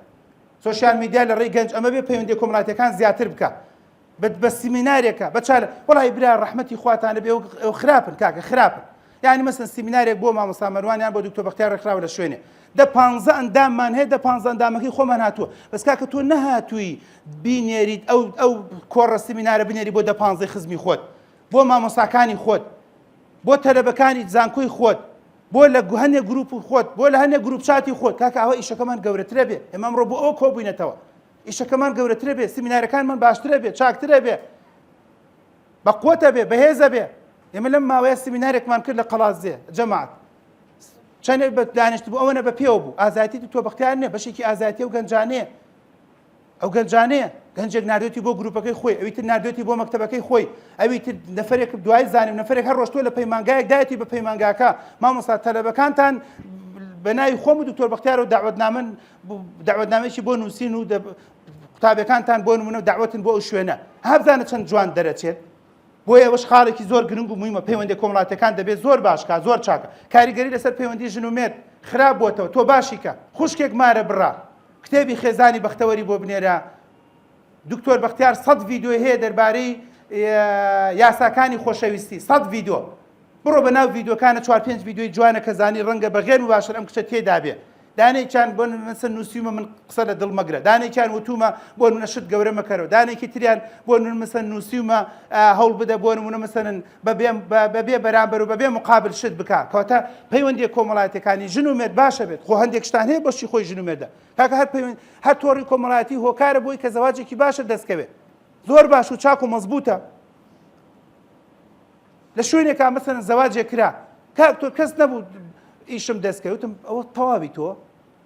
سۆشیال میدیا لە ڕێی گەنج ئەمە بێ پەیوەندیە کۆمەڵاتیەکان زیاتر بکە بە سیمینارێکە بە چالە وەڵی برا ڕەحمەتی خواتانە بێ ئەو خراپن کاکە خراپن یعنی مەسەن سیمینارێک بۆ مامۆستا مەروان یان بۆ دکتۆر بەختیار ڕێکخراوە لە شوێنێ دە پانزە ئەنداممان هەیە دە پانزە ئەندامەکەی خۆمان هاتووە بەس کاکە تۆ نەهاتووی بینێریت ئەو ئەو کۆڕە سیمینارە بنێری بۆ دە پانزەی خزمی خۆت بۆ مامۆستاکانی خۆت بۆ تەلەبەکانی زانکۆی خۆت بۆ لە هەنێ گروپ خۆت بۆ لە هەنێ group chat ی خۆت کاکە ئەوە ئیشەکەمان گەورەترە بێ ئێمە ئەمڕۆ بۆ ئەوە کۆبووینەتەوە ئیشەکەمان گەورەترە بێ سیمینارەکانمان باشترە بێ چاکترە بێ بە قوتە بێ بەهێزە بێ ئێمە لەم ماوەیە سیمینارێکمان کرد لە قەڵادزێ جەماعەت چەندێک بە دانیشت بوو ئەوەنە بە پێوە بوو ئازایەتی تۆ بەختیار نییە بەشێکی ئازایەتی و گەنجانەیە ئەو گەنجانەیە گەنجێک ناردێتی بۆ گروپەکەی خۆی ئەوی تر ناردێتی بۆ مەکتەبەکەی خۆی ئەوی تر نەفرێک دوای زانیم نەفرێک هەر ڕۆشتووە لە پەیمانگایەک دایەتی بە پەیمانگاکە مامۆستا تەلەبەکانتان بە ناوی خۆم و دکتۆر بەختیار و داوەتنامن داوەتنامێکی بۆ نووسین و قوتابیەکانتان بۆ نمونە و داوەتن بۆ ئەو شوێنە هەبزانە چەند جوان دەرەچێت بۆیە ئەوەش خاڵێکی زۆر گرنگ و مویمە پەیوەندی کۆمەڵاتیەکان دەبێت زۆر باش کا زۆر چاکە کاریگەری لەسەر پەیوەندی ژن و مێرد. خراپ بۆتەوە تۆ باشی کە. خوشکێک مارە بڕا کتێبی خێزانی بەختەوەری بۆ بنێرە دکتۆر بەختیار سەد ڤیدیۆی هەیە دەربارەی یاساکانی خۆشەویستی سەد ڤیدیۆ بڕۆ بە ناو ڤیدیۆکانە چوار پێنج ڤیدیۆی جوانە کە زانی ڕەنگە بە غێر مباشر ئەم کچە تێدا بێ دانێکیان بۆ نمونە نووسیومە من قسە لە دڵ مەگرە دانێکیان وتومە بۆ نمونە شت گەورە مەکەرەوە دانێکی تریان بۆ نمونە مەسەن نووسیومە هەوڵ بدە بۆ نمونە مەسەن بەبێ بەرامبەر و بەبێ مقابل شت بکە کەواتە پەیوەندیە کۆمەڵایەتەکانی ژن و مێرد باشە بێت خۆ هەندێک شتان هەیە بەشی خۆی ژن و مێردە کاکە هەر پەیوەند هەر تۆڕی کۆمەڵایەتی هۆکارە بۆی کە زەواجێکی باشە دەستکەوێت زۆر باش و چاک و مەزبوتە لە شوێنێکا مەسەن زەواجێک کرا کاک تۆ کەس نەبوو ئیشم دەستکەوتم ئەوە تەواوی تۆ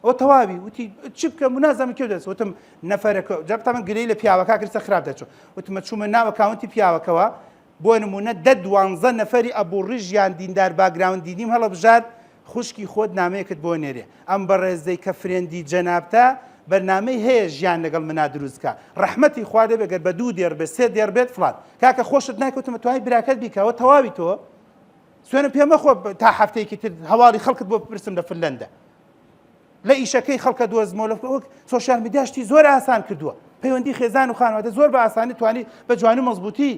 ئەوە تەواوی وتی چی بکەم و نازانم کێ دەست وتم نەفەرەکە جا بتامن گلەی لە پیاوەکە کرد خراپ دەچوو وتمە چوومە ناو account ی پیاوەکەوە بۆ نمونە دە دوانزە نەفەری ئەبوو ڕیژیان دیندار background دینیم هەڵەبژارد خوشکی خۆت نامەیەکت بۆ نێرێ ئەم بەڕێزەی کە friend ی جەنابتە بەرنامەی هەیە ژیان لەگەڵ منا دروست کا ڕەحمەتی خوا لێ بێ گەر بە دوو دێڕ بێ سێ دێڕ بێت فڵان کاکە خۆشت ناکەوتم توانی براکەت بیکەوە تەواوی تۆ سوێنم پێ مەخۆ تا هەفتەیەکی تر هەواڵی خەڵکت بۆ بپرسم لە فنلەندە لە ئیشەکەی خەڵکە دۆزمەوە لە وەک social media شتی زۆر ئاسان کردووە پەیوەندی خێزان و خانەوادە زۆر بە ئاسانی توانی بە جوانی و مەزبووتی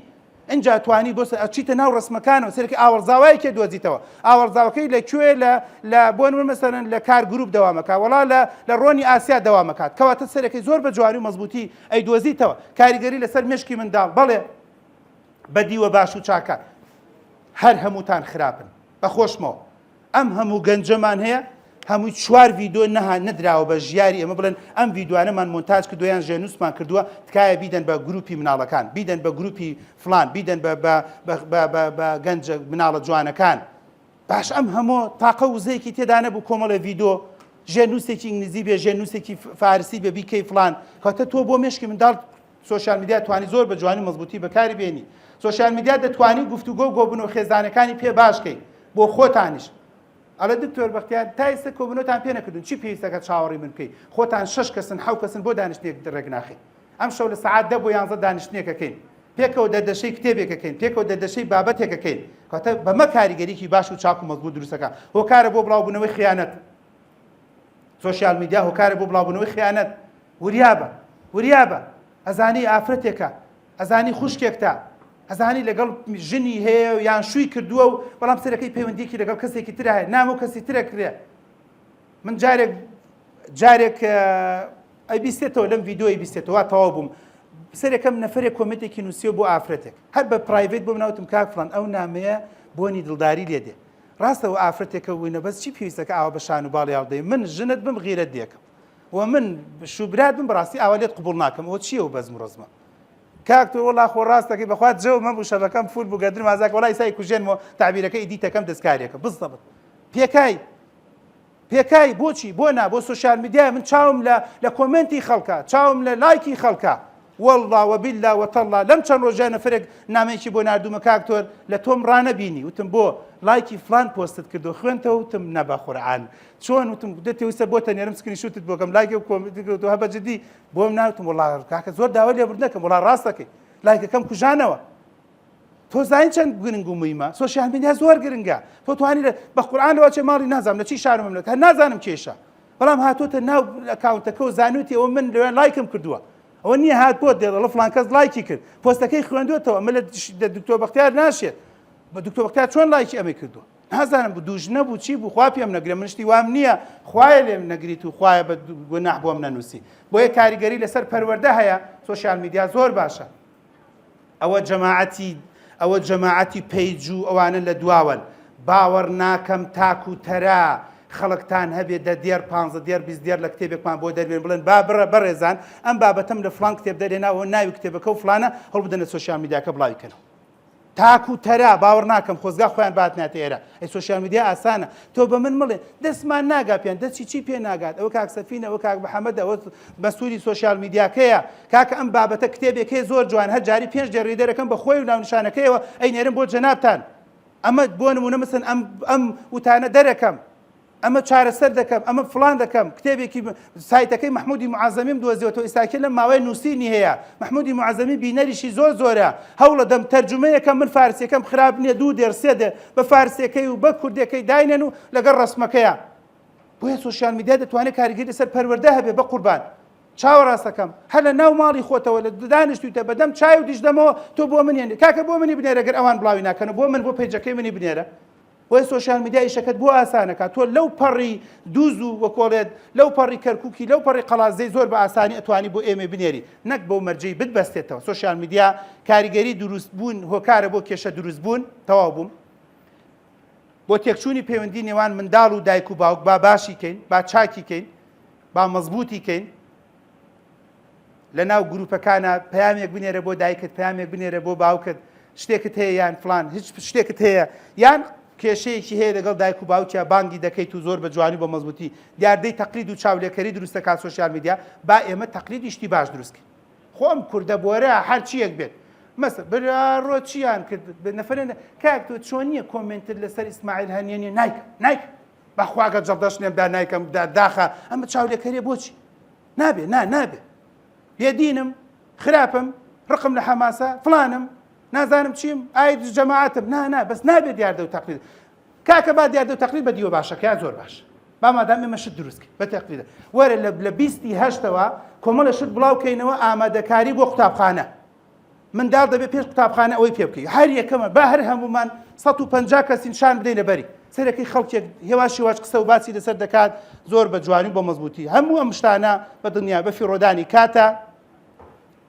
ئینجا توانی بۆ ئەچیتە ناو ڕسمەکانەوە سەرەکی ئاوەڕزاوایەکێ دۆزیتەوە ئاوەڕزاوەکەی لە کوێ لە لە بۆ نمونە مەسەلەن لە کار گروپ دەوامەکە وەڵا لە لە ڕۆنی ئاسیا دەوامەکات کەواتە سەرەکەی زۆر بە جوانی و مەزبووتی ئەی دۆزیتەوە کاریگەری لەسەر مێشکی منداڵ بەڵێ بە دیوە باش و چاکە هەر هەمووتان خراپن بەخۆشمەوە ئەم هەموو گەنجەمان هەیە هەمووی چوار ڤیدۆ نەها نەدراوە بە ژیاری ئێمە بڵێن ئەم ڤیدۆانەمان مۆنتاج کردووە یان ژێنووسمان کردووە تکایە بیدەن بە گروپی مناڵەکان بیدەن بە گروپی فلان بیدەن بە بە بە بە بە بە گەنجە مناڵە جوانەکان باش ئەم هەموو تاقە وزەیەکی تێدا نەبوو کۆمەڵێ ڤیدۆ ژێنووسێکی ئینگلیزی بێ ژێنووسێکی فارسی بێ بیکەی فلان کەواتە تۆ بۆ مێشکی منداڵ social media توانی زۆر بە جوانی مەزبوتی بەکاری بێنی social media دەتوانی گفتوگۆ و گۆبن و خێزانەکانی پێ باشکەی بۆ خۆتانیش ئەڵێ دکتۆر بەختیار تا ئێستا کۆبوونەوەتان پێ نەکردون چی پێویستەکە چاوەڕی من بکەی خۆتان شەش کەسن حەو کەسن بۆ دانیشتنێک ڕێک ناخەی ئەم شەو لە سەعات دە بۆ یانزە دانیشتنێکەکەین پێکەوە دەردەشەی کتێبێکەکەین پێکەوە دەردەشەی بابەتێکەکەین کەواتە بەمە کاریگەریی باش و چاک و مەزبوط دروستەکە هۆکارە بۆ بڵاوبوونەوەی خیانەت social media هۆکارە بۆ بڵاوبوونەوەی خیانەت وریابە وریابە ئەزانی ئافرەتێکە ئەزانی خوشکێکتە ئەزانی لەگەڵ ژنی هەیە و یان شووی کردووە و بەڵام سەرەکەی پەیوەندیکی لەگەڵ کەسێکی تر هەیە نامۆ کەسی ترە کرێ من جارێک جارێک ئەی بیستێتەوە لەم ڤیدیۆی بیستێتەوە تەواو بووم سەرەکەم نەفرێک comment ێکی نووسیوە بۆ ئافرەتێک هەر بە private بۆم ناوتم کاک فڵان ئەو نامەیە بۆنی دڵداری لێ دێ ڕاستە و ئافرەتێکە وینە بەس چی پێویستەکە ئاوا بە شان و باڵی هەڵدەی من ژنت بم غیرەت دێکم و من شوبرات بم بەڕاستی ئاوا لێت قبوڵ ناکەم ئەوە چییە و بەزم و ڕەزمە کاک تۆ وەڵا خۆ ڕاست دەکەی بەخوا جەو مەبوو شەبەکەم full بوو گەردنم ئازاکە وەڵا ئیسای کوژێنمەوە تەعبیرەکە edit ەکەم دەستکاریەکە بزەبت پێکای پێکای بۆچی بۆ نا بۆ social media من چاوم لە لە comment ی خەڵکە چاوم لە لایکی خەڵکە واللە وباللە وتاللە لەم چەند ڕۆژە نەفرێک نامەیەکی بۆ ناردوومە کاک تۆر لە تۆم ڕانەبینی وتم بۆ لایکی فلان پۆستت کردو خوێنتەوە وتم نە بە قورعان چۆن وتم دە پێویستە بۆتە نێرم screenshot ت بۆ کەم لایکی و comment ت کردو هە بە جدی بۆم ناوتم وڵا کاکە زۆر داوای لێبوردن دەکەم وڵا ڕاست دەکەی لایکەکەم کوژانەوە تۆ زانی چەند گرنگ و مهمە social media زۆر گرنگە تۆ توانی بە قورعان لەوە چێ ماڵی نازانم لە چی شارم مملەکە هەر نازانم کێشە بەڵام هاتۆتە ناو account ەکە و زانوتی ئەوە من لەوێ لایکم کردووە ئەوە نییە هات بۆ دێڵە فلان کەس لایکی کرد پۆستەکەی خوێندوێتەوە ئەمە لە دکتۆر بەختیار ناشێت بە دکتۆر بەختیار چۆن لایکی ئەمەی کردووە نازانم بوو دوژ نەبوو چی بوو خوا پێم نەگرێ من شتی وام نییە خوایە لێم نەگریت و خوایە بە گوناح بۆم نەنووسی بۆیە کاریگەری لەسەر پەروەردە هەیە social media زۆر باشە ئەوە جەماعەتی ئەوە جەماعەتی page و ئەوانە لە دواوەن باوەڕ ناکەم تاک و تەرا خەڵکتان هەبێ دە دێڕ پانزە دێڕ 20 دێڕ لە کتێبێکمان بۆ دەربێن بڵێن با بڕە بەڕێزان ئەم بابەتەم لە فلان کتێب دەرێناوە ناوی کتێبەکە و فلانە هەڵبدەنە social media کە بڵاوی کەنەوە تاک و تەرا باوەڕ ناکەم خۆزگا خۆیان باتناتە ئێرە ئەی social media ئاسانە تۆ بە من مڵێ دەستمان ناگا پێیان دەستی چی پێ ناگات ئەوە کاک سەفینە ئەوە کاک محەممەدە ئەوە مەسوولی social media کەیە کاکە ئەم بابەتە کتێبێک هەیە زۆر جوان هەر جاری پێنج دێڕی دەرەکەم بە خۆی و ناونیشانەکەیەوە ئەی نێرم بۆ جەنابتان ئەمە بۆ نمونە مثلەن ئەم ئەم وتانە دەرەکەم ئەمە چارەسەر دەکەم، ئەمە فڵان دەکەم، کتێبێکی سایتەکەی مەحمودی موعەزەمیم دۆزیوەتەوە ئیستاکێ لەم ماوەیە نووسینی هەیە، مەحمودی موعەزەمی بینەریشی زۆر زۆرە، هەوڵەدەم تەرجومەیەکەم من فارسیەکەم خراپ نییە دوو دێڕ سێ دێر بە فارسیەکەی و بە کوردیەکەی داینێن و لەگەڵ ڕەسمەکەیا. بۆیە سۆشیال میدیا دەتوانێت کاریگەری لەسەر پەروەردە هەبێ بە قوربان چاوە ڕاستەکەم هەر لە ناو ماڵی خۆتەوە لە دانیشتویتە بەدەم چای و دیژدەمەوە تۆ بۆ من یەنی کاکە بۆ منی بنێرە گەر ئەوان بڵاوی ناکەن بۆ من بۆ پەیجەکەی منی بنێرە بۆیە سۆشیال میدیا ئیشەکەت بۆ ئاسانەکە تۆ لەو پەڕی دووز و وەکۆڵێت لەو پەڕی کەرکوکی لەو پەڕی قەڵازەی زۆر بە ئاسانی ئەتوانی بۆ ئێمەی بنێری نەک بەو مەرجەی بتبەستێتەوە سۆشیال میدیا کاریگەری دروست بوون هۆکارە بۆ کێشە دروست بوون تەواو بووم بۆ تێکچوونی پەیوەندی نێوان منداڵ و دایک و باوک با باشی کەین با چاکی کەین با مەزبووتی کەین لە ناو گروپەکانە پەیامێک بنێرە بۆ دایکت پەیامێک بنێرە بۆ باوکت شتێکت هەیە یان فلان هیچ شتێکت هەیە یان کێشەیەکی هەیە لەگەڵ دایک و باوکیا بانگی دەکەیت و زۆر بە جوانی بە مەزبوتی دیاردەی تەقلید و چاولێکەری دروستەکات سۆشیال میدیا با ئێمە تەقلیدی شتی باش دروستکەین خۆ ئەم کوردە بۆرە هەرچیەک بێت مەسە براڕۆ چیان کرد نەفرێن کاک تۆ چۆن نییە کۆمنتت لەسەر ئیسماعیل هەنیە نیە نایکەم نایکەم بەخواگە جەڵدەشنێم دا نایکەم داخە ئەمە چاولێکەریە بۆچی نابێ نا نابێ بێدینم خراپم ڕقم لە حەماسە فلانم نازانم چیم ئاید جەماعەتم نا نا بەس نابێت دیاردە و تەقلید کاکە با دیاردە و تەقلید بە دیوە باشەکەیان زۆر باش با مادام ئێمە شت دروست کەین بە تەقلیدە وەرە لە لە بیستی هەشتەوە کۆمەڵە شت بڵاو کەینەوە ئامادەکاری بۆ قوتابخانە منداڵ دەبێت پێش قوتابخانە ئەوەی پێ بکەی هەر یەکەمە با هەر هەمومان 150 کەسین شان بدەینە بەری سەرەکەی خەڵکێک هێواش هێواش قسە و باسی لەسەر دەکات زۆر بە جوانی و بە مەزبوطی هەموو ئەم شتانە بە دڵنیا بە فیڕۆدانی کاتە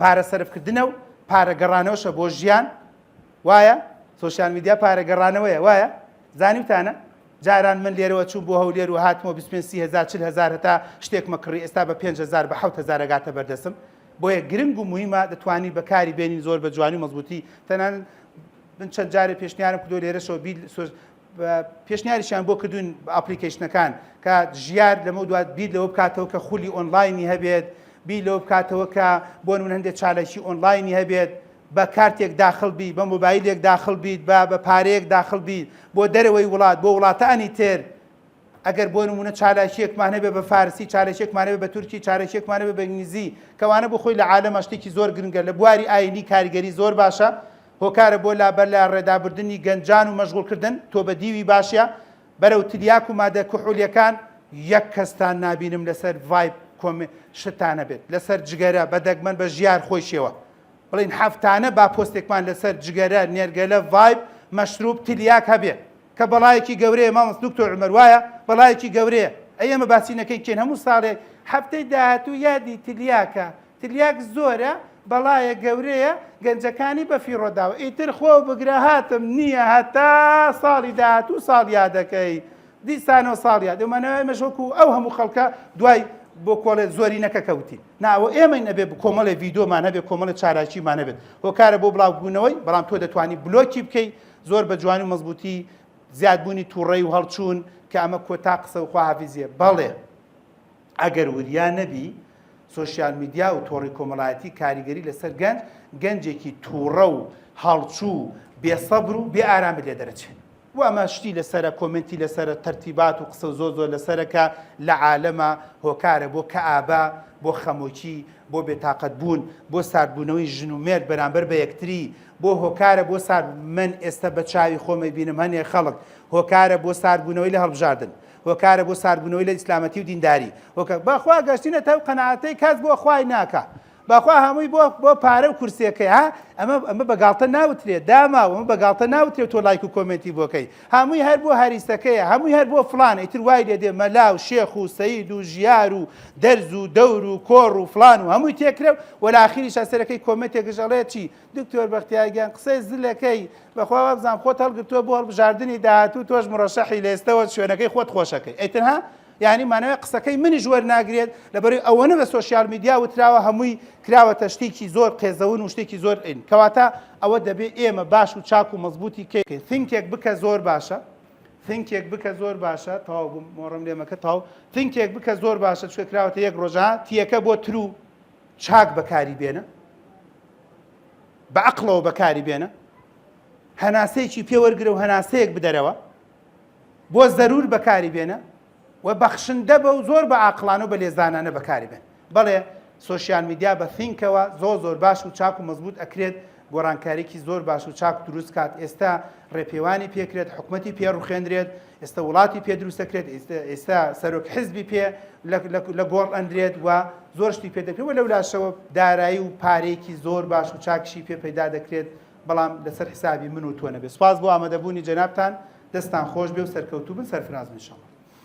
پارە سەرفکردنە و پارە گەڕانەوەشە بۆ ژیان وایە سۆشیال میدیا پارە گەڕانەوەیە وایە زانیوتانە جاران من لێرەوە چووم بۆ هەولێر و هاتمەوە 25 سی هەزار 40 هەزار هەتا شتێکمە کڕی ئێستا بە 5 هەزار بە 7 هەزار ئەگاتە بەردەستم بۆیە گرنگ و موهیمە دەتوانی بەکاری بێنین زۆر بە جوانی و مەزبوتی تەنانەت من چەند جارێ پێشنیارم کردو لێرەشەوە بیر پێشنیاریشیان بۆ کردوین ئەپلیکەیشنەکان کە ژیار لەمە دوات بیر لەوە بکاتەوە کە خولی ئۆنلاینی هەبێت بیر لەوە بکاتەوە کە بۆ من هەندێک چالاکی ئۆنلاینی هەبێت بە کارتێک داخل بی بە مۆبایلێک داخل بیت بە بە پارەیەک داخل بیت بۆ دەرەوەی وڵات بۆ وڵاتانی تر ئەگەر بۆ نموونە چالاکییەکمان هەبێ بە فارسی، چالاکییەکمان هەبێ بە تورکی، چالاکییەکمان هەبێ بە ئینگلیزی، کەوانە بۆ خۆی لە عالەما شتێکی زۆر گرنگە، لە بواری ئایینی کاریگەری زۆر باشە، هۆکارە بۆ لا بە لا ڕێدابردنی گەنجان و مەشغوڵکردن، تۆ بە دیوی باشە بەرەو تلیاک و مادە کحولیەکان، یەک کەستان نابینم لەسەر ڤایپ کۆمێ شتتان هەبێت، لەسەر جگەرە، بە دەگمەن بە ژیار خۆیشیەوە. بڵێین هەفتانە با پۆستێکمان لەسەر جگەرە، نێرگەلە، ڤایپ، مەشروب، تلیاک هەبێ. کە بەڵایەکی گەورەیە مامۆستا دکتۆر عومەر وایە بەڵایەکی گەورەیە ئەی ئێمە باسی نەکەین کێن هەموو ساڵێک هەفتەی داهاتوو یادی تلیاکە تلیاک زۆرە بەڵایە گەورەیە گەنجەکانی بە فیڕۆ داوە ئیتر خۆ بگرە هاتم نییە هەتا ساڵی داهاتوو ساڵ یادەکەی دیسانەوە ساڵ یاد ئەمانەوە ئێمەش وەکو ئەو هەموو خەڵکە دوای بۆ کۆڵێ زۆرینەکە کەوتین ناوە ئێمەین ئەبێ کۆمەڵێ ڤیدۆمان هەبێ کۆمەڵێ چالاکیمان هەبێت هۆکارە بۆ بڵاوبوونەوەی بەڵام تۆ دەتوانی بلۆکی بکەی زۆر بە جوانی و مەزبوتی زیادبوونی توڕەی و هەڵچوون کە ئەمە کۆتا قسە و خواحافیزیە بەڵێ ئەگەر وریا نەبی سۆشیال میدیا و تۆڕی کۆمەڵایەتی کاریگەری لەسەر گەنج گەنجێکی تووڕە و هەڵچوو بێسەبر و بێ ئارامت لێ دەرەچێت و ئەمە شتی لەسەرە کۆمنتی لەسەرە تەرتیبات و قسە زۆر زۆر لەسەرە کە لە عالەمە هۆکارە بۆ کەئابە بۆ خەمۆکی بۆ بێتاقەت بوون بۆ ساردبوونەوەی ژن و مێرد بەرامبەر بە یەکتری بۆ هۆکارە بۆ سارد من ئێستا بە چاوی خۆم ئەیبینم هەنێ خەڵک هۆکارە بۆ ساردبوونەوەی لە هەڵبژاردن هۆکارە بۆ ساردبوونەوەی لە ئیسلامەتی و دینداری هۆکە بەخوا گەشتینە تەو قەناعەتەی کەس بۆ خوای ناکا بەخوا هەمووی بۆ بۆ پارە و کورسیەکەی ها ئەمە ئەمە بە گاڵتە ناوترێ داماو ئەمە بە گاڵتە ناوترێ تۆ لایک و کۆمێنتی بۆکەی هەمووی هەر بۆ هەریسەکەیە هەمووی هەر بۆ فلان ئیتر وای لێ دێ مەلا و شێخ و سەید و ژیار و دەرز و دەور و کۆڕ و فلان و هەمووی تێکرێ و وەلاخیریشا سەرەکەی کۆمێنتێکش ئەڵێ چی دکتۆر بەختیار گیان قسەی زلەکەی بەخوا وابزانم خۆت هەڵگرتووە بۆ هەڵبژاردنی داهاتوو تۆش مڕەشەحی لە ئێستەوە شوێنەکەی خۆت خۆشەکەی ئەیتر ها یعنی مانەوەی قسەکەی منیش وەرناگرێت لەبەرەی ئەوەنە بە سۆشیال میدیا وتراوە هەمووی کراوەتە شتێکی زۆر قێزەون و شتێکی زۆر ئین کەواتە ئەوە دەبێ ئێمە باش و چاک و مەزبوطی کەی think ێک بکە زۆر باشە think ێک بکە زۆر باشە تەواو بووم مۆڕم لێمەکە تاو think ێک بکە زۆر باشە چکە کراوەتە یەک ڕۆژە تیەکە بۆ ترو چاک بەکاری بێنە بە عەقڵەوە بەکاری بێنە هەناسەیەکی پێ وەرگرە و هەناسەیەک بدەرەوە بۆ زەرور بەکاری بێنە و بەخشندە بە و زۆر بە عاقڵانە و بە لێزانانە بەکاری بێن بەڵێ سۆشیال میدیا بە think ەوە زۆر زۆر باش و چاک و مەزبوط ئەکرێت. گۆڕانکاریکی زۆر باش و چاک دروست کات ئێستا ڕێپێوانی پێکرێت حکومەتی پێ ڕوخێنرێت ئێستا وڵاتی پێ دروستەکرێت ئێستا سەرۆک حزبی پێ لە گۆڕ ئەندرێت و زۆر شتی پێ دەکرێت و لەولاشەوە دارایی و پارەیەکی زۆر باش و چاکشی پێ پەیدا دەکرێت بەڵام لەسەر حسابی من و تۆ نەبێت سوپاس بۆ ئامادەبوونی جەنابتان دەستان خۆش بێ و سەرکەوتوو بن سەرفراز بن ان شاء الله.